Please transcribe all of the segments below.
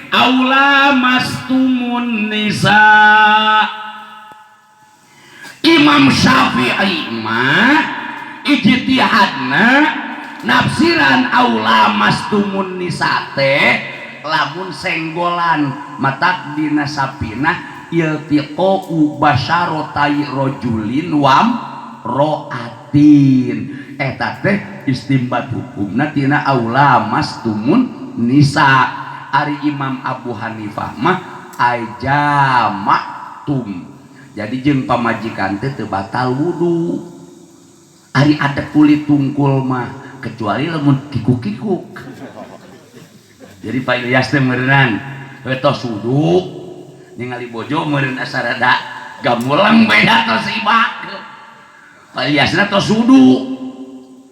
Aw lamastumun nisa. Imam Syafi'i mah ijtihadna nafsiran aw lamastumun nisa teh lamun senggolan, matak dina sapinah iltiqa'u basyarotai rajulin wamroatin, eta teh istimbat hukumna tina aw lamastumun nisa. Ari Imam Abu Hanifah mah ajama'tum, jadi jeung pamajikan teh teu batal wudu ari ada kulit tungkul mah, kecuali lamun kikuk-kikuk. Jadi Pak Ilyas teh meureunan tos wudu, ningali bojo meureun asa rada gamulang, beda tos ibak. Pak Ilyasna tos wudu,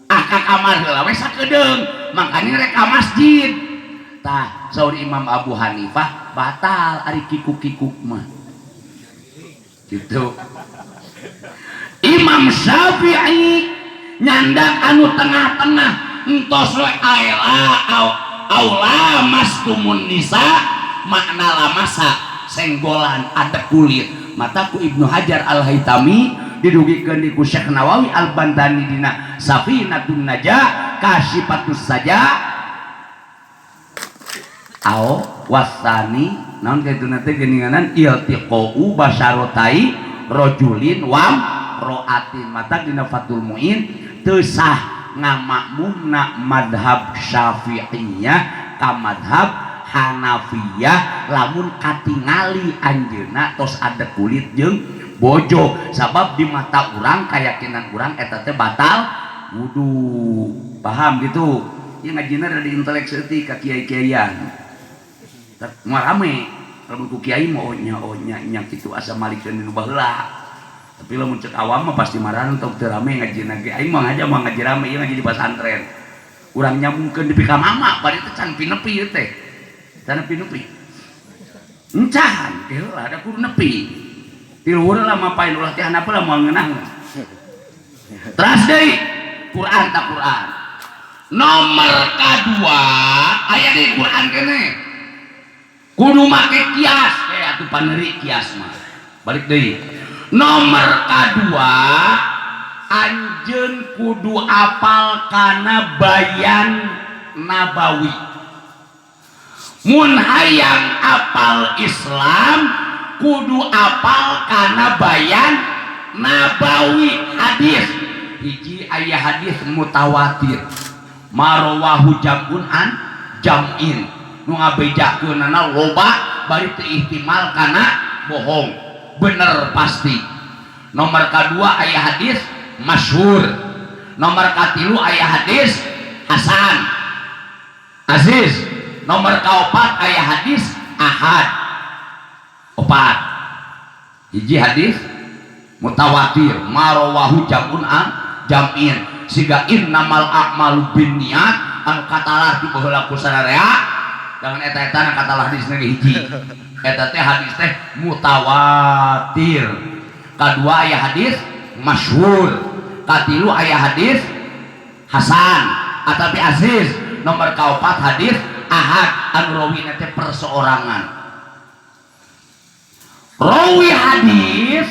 ah, ka kamar heula we sakedeung, mangkane rek ka masjid. Tah, saur Imam Abu Hanifah batal ari kikuk-kikuk mah gitu. Imam Syafi'i nyandak anu tengah-tengah, entos we aela aw lamastumun nisa, makna lamasa senggolan, ada kulit. Mata ku Ibnu Hajar Al-Haitami didugikeun di ku Syekh Nawawi Al-Bantani dina Safinatun Najah Kasyifatus Saja ao wasani naon kitu teh geuninganan iltiqa'u basyarotai rajulin wamroatin. Mata dina Fathul Muin teu sah ngamakmumna madhab Syafi'iyah ka madhab Hanafiyah lamun katingali anjeunna tos ada kulit jeung bojo, sabab di mata urang, keyakinan urang, eta teh batal wudu. Paham gitu ya? Ngajina rada intelek saeutik ka kiai-kiaian, moal rame lamun ku kiai mah. Oh nya, oh nya nya, kitu asa malikeun nu baheula. Tapi lamun cek awam mah pasti marantok teu rame ngajina ge. Aing mah ngaji, mah ngaji rame ieu, ngaji di pasantren urang nyambungkeun di ka mama bari teh can pinepi ieu teh, can pinepi encan heula, da kudu nepi ti luhur lah mapain, ulah ti handap lah, moal ngeunah. Teras deui Quran, tak Quran nomor kadua aya di Quran kene kudu make kias. Eh, atuh paneri kias mah balik deui. Nomor kadua, anjeun kudu apal kana bayan nabawi. Mun hayang apal Islam kudu apal kana bayan nabawi. Hadis hiji aya hadis mutawatir, ma rawahu jam'un an jam'in, nu ngabejakeunana loba bari teu ihtimal kana bohong, bener pasti. Nomor kedua aya hadis masyhur. Nomor katilu aya hadis hasan aziz. Nomor kaopat aya hadis ahad. Opat. Hiji hadis mutawatir, ma rawahu jam'un an jam'in, siga innamal a'malu binniyat anu katalah di baheula ku sararea dengan eta-eta na katalah hadis ge hiji, eta teh hadis teh mutawatir. Kadua aya hadis masyhur, katilu aya hadis hasan atapi aziz, nomor kaopat hadis ahad anu rawina teh perseorangan. Rawi hadis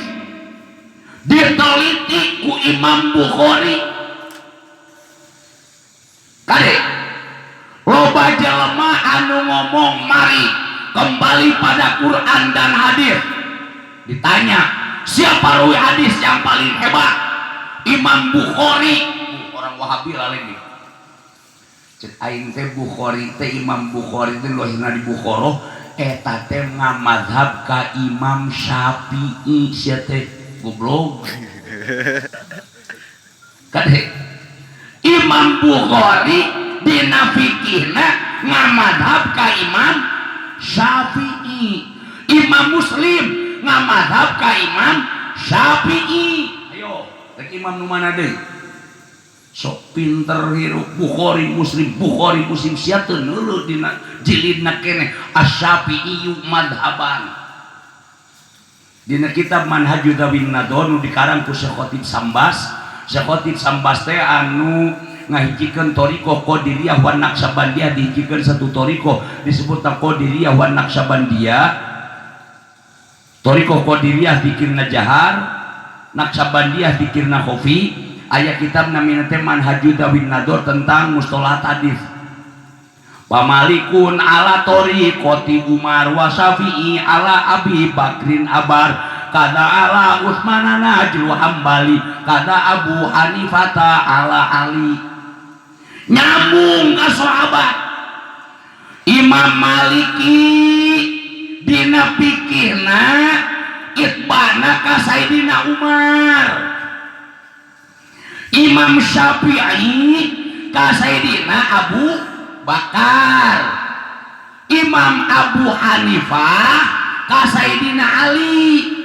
diteliti ku Imam Bukhari. Kade, loba jelema anu ngomong mari kembali pada Quran dan hadis. Ditanya siapa rawi hadis yang paling hebat? Imam Bukhari. Orang Wahabi lah lagi. Cek aing teh Bukhari teh, Imam Bukhari teh lahirna di Bukhara, eta teh ngamadhab ka Imam Syafi'i. Sia teh goblok. Kade, Imam Bukhari dina fikihna ngamadhab ka Imam Syafi'i, Imam Muslim ngamadhab ka Imam Syafi'i. Ayo rek imam nu mana deui? Sok pinter hirup, Bukhari Muslim, Bukhari Muslim. Sia teu neuleuh dina jilidna keneh Asy-Syafi'i madhaban. Dina kitab Manhajul Dzawin Nadhar nu dikarang ku Syekh Khatib Sambas. Syekh Khatib Sambas teh anu Ngahijikeun thoriqoh Qadiriyah wan Naqsyabandiyah, dihijikeun satu thoriqoh disebut Qadiriyah wan Naqsyabandiyah. Thoriqoh Qadiriyah dikirna jahar, Naqsyabandiyah dikirna khofi. Aya kitab namina teh Manhaju Dzawin Nadhor tentang mustalahat hadis. Pamalikun ala thoriqoti Umar wa Syafi'i ala Abi Bakrin Abar kada ala Utsman najlu Hambali kada Abu Hanifata ala Ali, nyambung ka sahabat. Imam Maliki dina fikihna itbana ka Sayyidina Umar, Imam Syafi'i ka Sayyidina Abu Bakar, Imam Abu Hanifah ka Sayyidina Ali,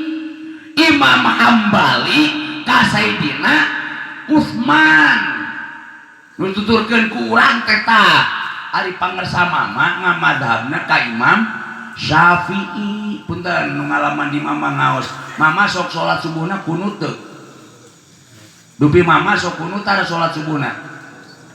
Imam Hambali ka Sayyidina Utsman. Nu tuturkeun ku urang teh tah ari pangersa mama ngamadhabna ka Imam Syafi'i. Punten nu ngalaman di mama ngaos, mama sok salat subuhna kunut teu? Dupi mama sok kunut tara salat subuhna?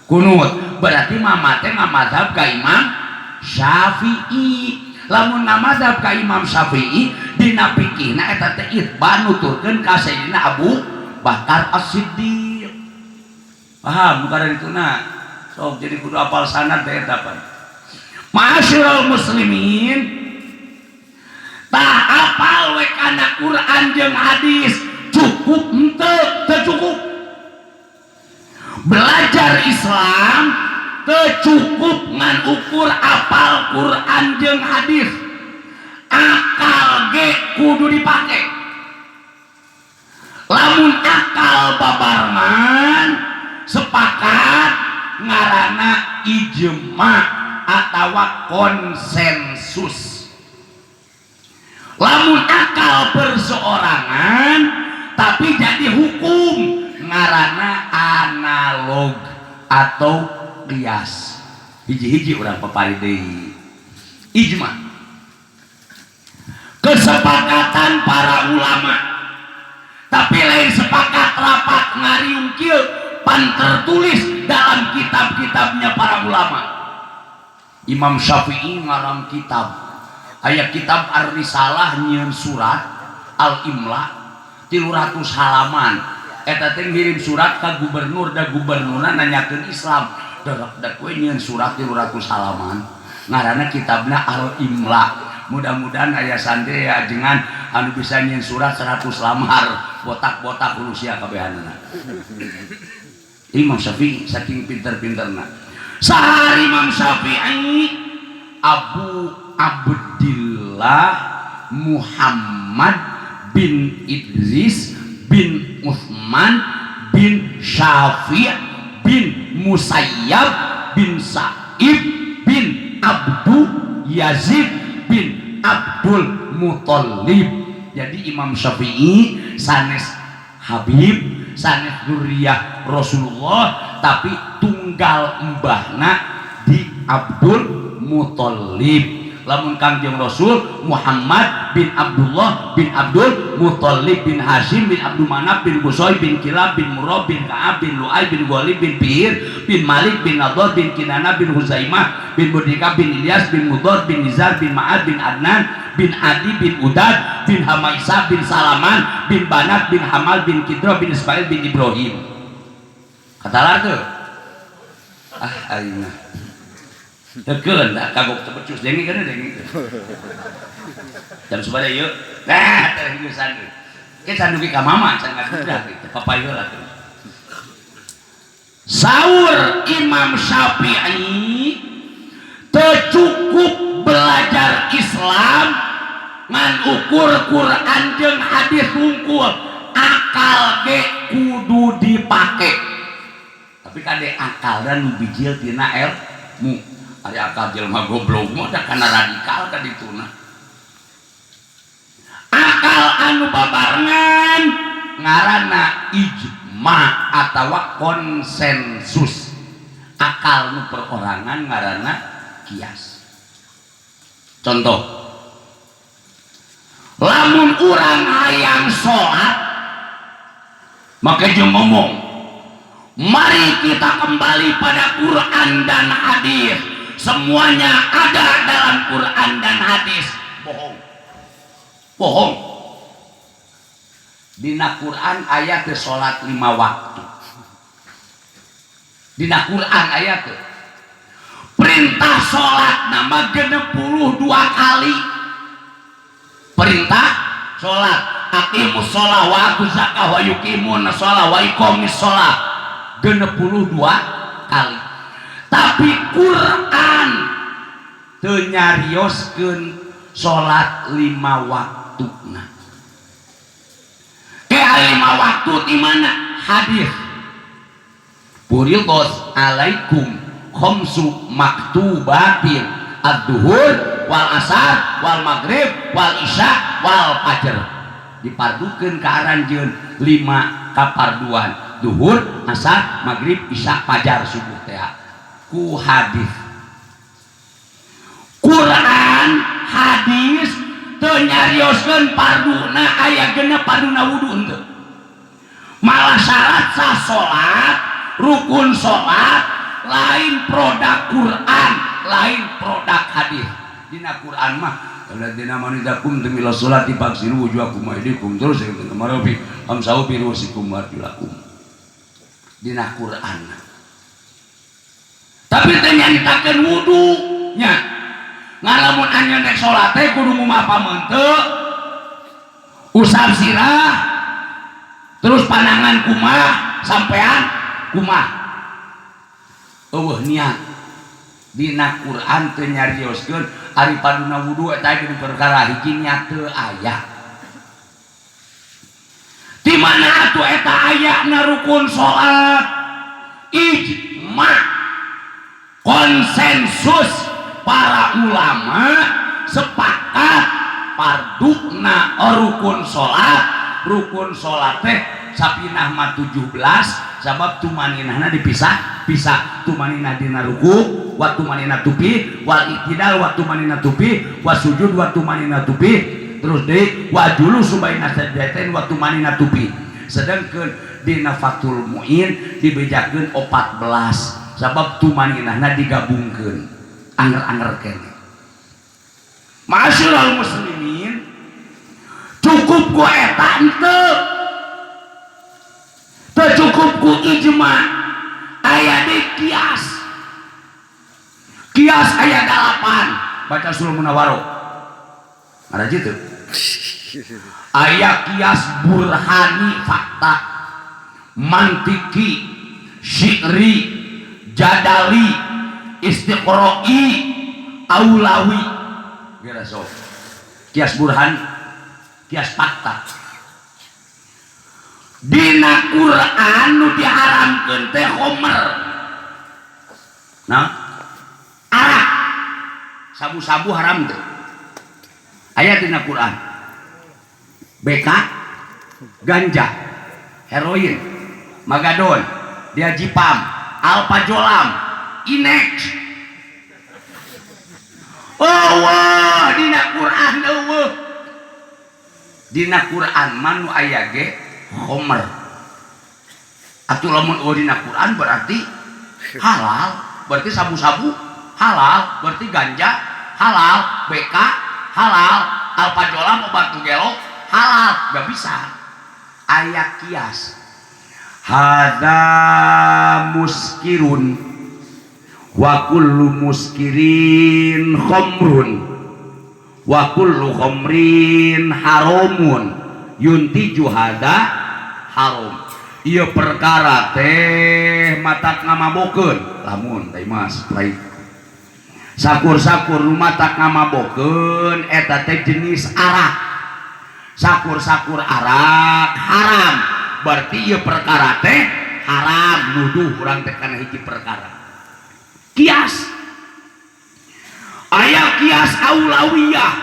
Kunut. Berarti mama teh ngamadhab ka Imam Syafi'i. Lamun ngamadhab ka Imam Syafi'i, dina fikihna eta teh itba nuturkeun ka Sayyidina Abu Bakar As-Siddiq. Paham nu kada dituna? Sok jadi kudu apal sanad teh eta pan. Ma'asyiral muslimin, tah apal we kana Quran jeung hadis cukup henteu? Teu cukup. Belajar Islam teu cukup ngan ukur apal Quran jeung hadis, akal ge kudu dipake. Lamun akal babarengan sepakat ngaranna ijma atawa konsensus. Lamun akal perseorangan tapi jadi hukum ngaranna analog atau qiyas. Hiji-hiji urang papari deui. Ijma, kesepakatan para ulama, tapi lain sepakat rapat ngariung kieu pan, tertulis dalam kitab-kitabnya para ulama. Imam Syafi'i ngarang kitab, aya kitab Ar-Risalah, nyieun surat Al-Imla 300 halaman. Eta teh ngirim surat ka gubernur, da gubernurna nanyakeun Islam. Darak we nyieun surat 300 halaman, ngaranna kitabna Al-Imla. Mudah-mudahan aya santri ajengan anu bisa nyieun surat 100 lambar, botak-botak sia kabehanana. Imam Syafi'i saking pinter-pinterna. Saha Imam Syafi'i? Abu Abdillah Muhammad bin Idris bin Uthman bin Syafi' bin Musayyab bin Sa'ib bin Abdu Yazid bin Abdul Muthalib. Jadi Imam Syafi'i sanes Habib, sanes zuriyah Rasulullah, tapi tunggal mbahna di Abdul Muthalib. Lamun Kangjeng Rasul Muhammad bin Abdullah bin Abdul Muthalib bin Hashim bin Abdul Manaf bin Qushay bin Kilab bin Murrah bin Ka'ab bin Lu'ay bin Ghalib bin Fihr bin Malik bin Nadhr bin Kinana bin Huzaimah bin Mudrikah bin Ilyas bin Mudhar bin Nizar bin Ma'ad bin Adnan bin Adi bin Udad bin Hamaisa bin Salaman bin Banat bin Hamal bin Kidro bin Ismail bin Ibrahim. Katalar tuh ah aing mah. Tekeun dah kagok teu becus, denge kana denge. Jam sabaraha ieu? Nah, teh geusan. Ke can dugi ka mama, can ngagudah gitu. Papay heula tuh. Saur Imam Syafi'i, teu cukup belajar Islam ngan ukur Quran jeung hadis wungkul, akal ge kudu dipake. Tapi kade akal dan nu bijil tina ilmu. Ari akal jelema goblok mah da kana radikal ka dituna. Akal anu babarengan ngaranna ijma atawa konsensus. Akal nu perorangan ngaranna kias. Contoh, lamun urang hayang salat, maka jeung ngomong Mari kita kembali pada Quran dan hadis. Semuanya ada dalam Quran dan hadis. Bohong, bohong. Dina Quran aya teu salat lima waktu? Dina Quran aya teu perintah salat nama 62 kali? Perintah salat, aqimus sholah wa atuz zakah wa yuqimun sholah wa iqamis sholah, 62 kali. Tapi Quran teu nyarioskeun salat lima waktu. Nah, kayak lima waktu di mana? Hadis, furidat alaikum khamsu maktubatin, ad-duhur wal asar wal maghrib wal isya wal fajr. Dipardukeun ka aranjeun lima kaparduan, duhur, asar, maghrib, isya, fajar, subuh teh ku hadis. Quran hadis teu nyarioskeun parduna. Aya genep parduna wudu henteu? Malah syarat sah salat, rukun salat lain produk Quran, lain produk hadis. Dina Quran mah, alladzina amanu idza qumtum ila sholati faghsilu wujuhakum wa aydikum terus marafiq wamsahu bi ru'usikum wa arjulakum. Dina Quran, tapi teu nyaritakeun wudu nya. Ngalamun anjeun rek salat teh kudu ngumbah pameuteu, usap sirah, terus panangan kumaha, sampean kumaha, euweuh niat. Dina Quran teu nyarioskeun ari parduna wudu. Eta geus perkara hiji, niat teu aya. Di mana atuh eta aya na rukun salat? Ijma, konsensus para ulama sepakat parduna rukun salat. Rukun salat teh sapinah mah 17, sabab tumaninahna dipisah pisah. Tumaninah dina ruku wa tumaninatu fi, wal i'tidal wa tumaninatu fi, wa sujud wa tumaninatu fi, terus deui wa julusu baina sajdatain wa tumaninatu fi. Sedangkan dina Fathul Muin dibejakeun 14, sabab tumaninahna digabungkeun. Anger-anger kene. Ma'asyiral muslimin, cukup ku eta henteu? Teu cukup ku ijma. Aya di kias. Kias aya 8. Baca Surah Munawwaroh ada gitu. Aya kias burhani, fakta, mantiki, syi'ri, jadali, istiqroi, aulawi. Kira so kias burhani, kias fakta. Dina Quran nu diharamkeun teh khomer, nah, arak, sabu-sabu haram teh? Aya dina Quran? BK, ganja, heroin, magadon, diazepam, alprazolam, inex. Oh, wah, dina Quran euweuh. Dina Quran mah nu aya ge khomer. Atuh lamun euweuh dina Quran berarti halal, berarti sabu-sabu halal, berarti ganja halal, BK halal, alprazolam obat gelo halal. Gak bisa. Aya kias, hadza muskirun wa kullu muskirin khamrun wa kullu khamrin haramun yuntiju hadza haram. Ieu perkara teh matak ngamabokeun, lamun teh mas lain sakur-sakur nu matak ngamabokeun eta teh jenis arak, sakur-sakur arak haram, berarti ieu perkara teh haram. Nuduh urang teh kana hiji perkara. Kias, aya kias aulawiyah.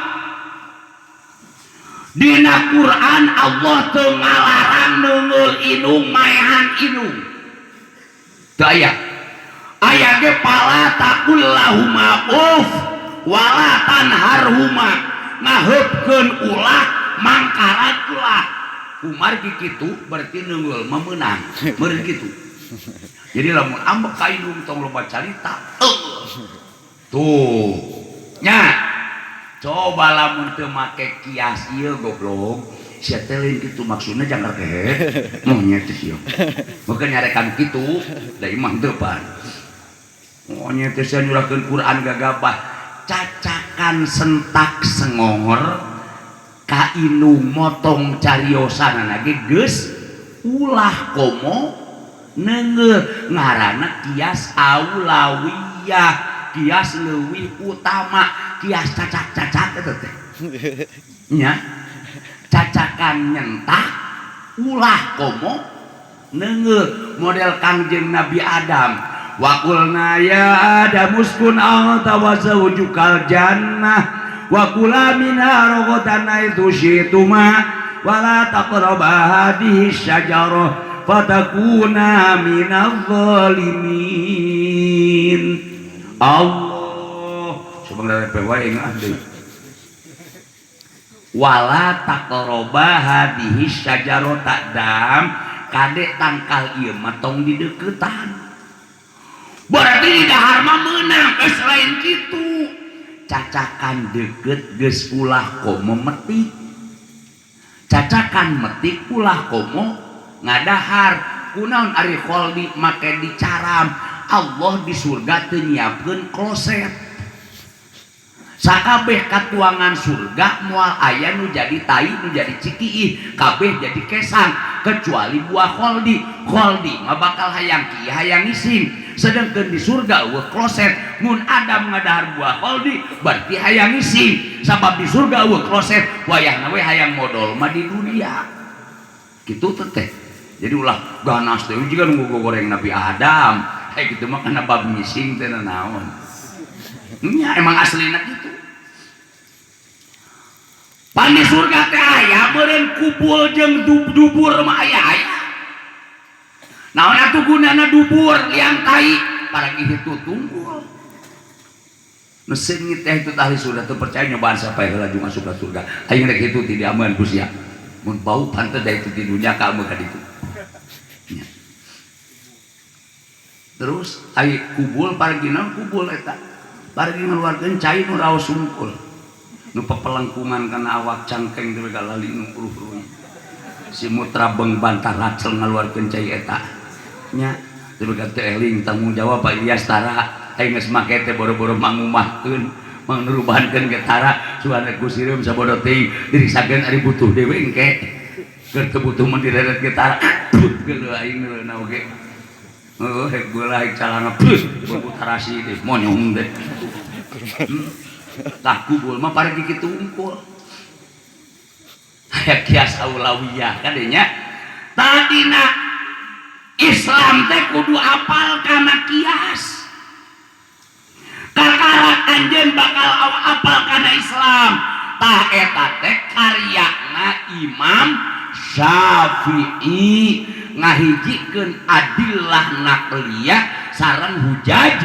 Dina Quran Allah teu ngalarang neungeul indung, maehan indung, teu aya. Aya ge fala taqul lahuma uff wala tanharhuma, ngaheupkeun ulah, mangkarat ulah. Kumargi kitu berarti neungeul mah meunang meureun kitu. Jadi lamun ambek ka indung tong loba carita. Tuh. Nya. Coba lamun teu make kias ieu goblok. Sia teh lain kitu maksudna jangkar kehe. Monyet teh sia. Meukeun nyarekan kitu, da imah teu pan. Monyet teh sia nyurahkeun Quran gagabah. Cacakan sentak sengor ka indung motong cariosanana ge geus ulah komo neunggeul ngaranna kias aulawiyah, kias leuwih utama, kias cacak-cacak eta teh. Nya. Cacakan nyentak ulah komo neunggeul model Kangjeng Nabi Adam. Wa qulna ya Adam uskun anta wa zaujukal jannah wa kula minha ragadan haitsu syi'tuma wa la taqraba hadhihi syajarah fatakuna minadh dhalimin. Allah sebenarnya wae ingat deui. Wala taqraba hadhihi syajarata dam kade tangkal ieu mah tong dideukeutan. Berarti di dahar mah meunang geus lain kitu. Cacakan deukeut geus ulah komo metik. Cacakan metik ulah komo ngadahar. Kunaon ari kholdi make dicaram. Allah di surga teu nyiapkeun kloset. Sakabeh katuangan surga moal aya nu jadi tai nu jadi cikiih, kabeh jadi kesang kecuali buah kholdi. Kholdi mah bakal hayang kieu hayang ngising. Sedangkan di surga eueuh kloset, mun Adam ngadahar buah kholdi berarti hayang ngising. Sabab di surga eueuh kloset, wayahna we hayang modol mah di dunia. Kitu teh. Jadi ulah ganas teh jiga nu goreng Nabi Adam. Kayak kitu mah kana bab ngising teh naon. Nya emang aslina kitu. Pan di surga teh aya meureun kubul jeung dubur mah aya aya. Naon atuh gunana dubur liang tai paragi hitu tunggul. Nu seungit teh itu ahli surga teu percaya nyobaan sampai heula jeung asup ka surga. Aing rek hitu ti diameun ku sia. Mun bau pantes da itu di dunia ka ameun ka ditu. Nya. Terus ai kubul paragi naon kubul eta? Paragi ngaluarkeun cai nu raos sungkul. Nu pepelengkungan kana awak cangkeng teh galali nu ruh-ruh. Si mutra beng bantah racel ngaluarkeun cai eta. Nya teu teu eling tanggung jawab Pak Ilyas tara. Aing geus make teh boro-boro mangumahkeun, mangnurubankeun ge tara. Sugan ku sireum sabodo teuing diriksakeun ari butuh dewe engke. Keur teu butuh mun direret ge tara. Put geuleuh aing neureuna oge. Heuh hek beulah hek calana pus berputarasi teh monyong teh. Tah kubul mah paragi kitu unggul. Aya kias aulawiyah kadenya. Tadina Islam teh kudu apal kana kias. Kakara anjeun bakal apal kana Islam. Tah eta teh karyana Imam Syafi'i ngahijikeun adillah naqliyah sareng hujaj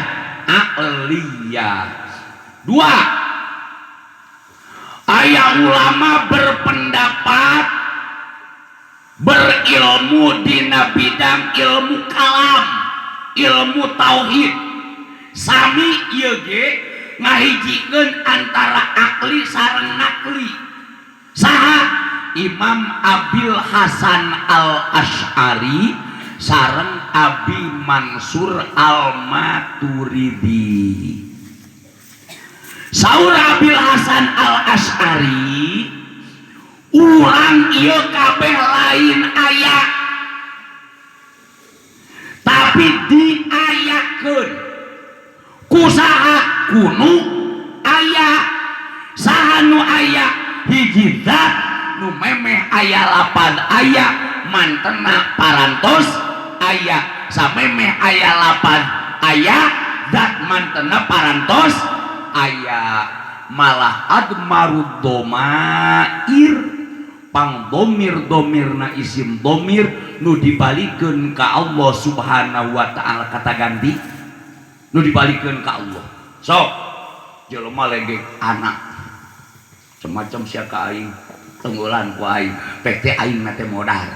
aqliyah. Dua, aya ulama berpendapat berilmu dina bidang ilmu kalam, ilmu tauhid. Sami ieu ge ngahijikeun antara akli sareng nakli. Saha? Imam Abil Hasan Al-Asy'ari sareng Abi Mansur Al-Maturidi. Saur Abil Hasan Al-Asy'ari, urang ieu kabeh lain aya tapi diayakeun ku saha? Kunu aya. Saha nu aya? Hiji zat nu memeh aya lapan aya mantena parantos aya. Samemeh aya lapan aya zat mantena parantos aya. Malah admarud domair pang domir domirna isim domir nu dibalikeun ka Allah Subhanahu wa ta'ala, kata ganti nu dibalikeun ka Allah. Sok jelema legek anak semacam sia ka aing tenggolan ku aing pek teh aing na teh modar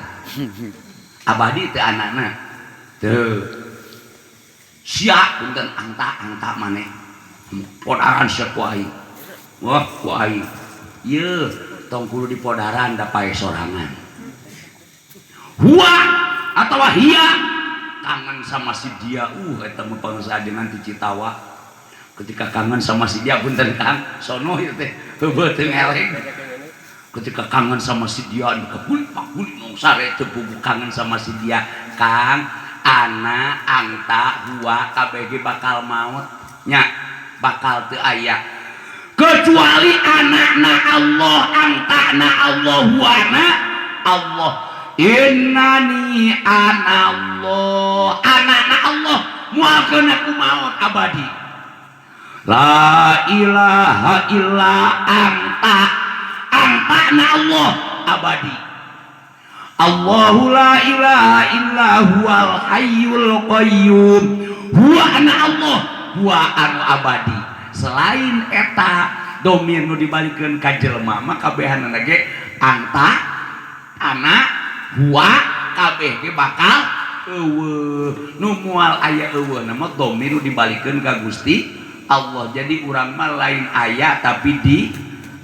abadi teh anakna. Teu sia, punten, anta, anta maneh podaran sia ku aing. Wah, ku aing yeuh tong kudu dipodaran, da paeh sorangan. Huwa atau hiya kangen sama si dia. Eta mah pangajengan ti Citawa ketika kangen sama si dia. Punten, Kang, sono ieu teh heubeut teu ngeleng. Ketika kangen sama si dia, kebuli pakuli nong sare teu puguh kangen sama si dia. Kang, ana, anta, huwa kabeh bakal maut nya, bakal teu aya kecuali anakna Allah, antana Allah, huwana Allah. Innani anallah, anakna Allah, moal kena ku maut, abadi. La ilaha illa anta, antana Allah, abadi. Allahu la ilaha illa huwal hayyul qayyum, huwa ana Allah, huwa anu abadi. Selain eta, domir nu dibalikeun ka jelema mah kabehanana ge anta, ana, huwa kabeh ge bakal euweuh. Nu moal aya euweuh mah domir nu dibalikeun ka Gusti Allah. Jadi urang mah lain aya, tapi di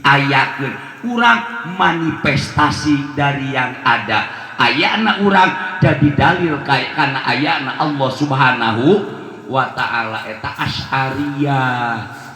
ayakeun. Urang manifestasi dari yang ada. Ayana urang jadi dalil kayak karena ayana Allah Subhanahu wa Ta'ala. Eta Asy'ariyah.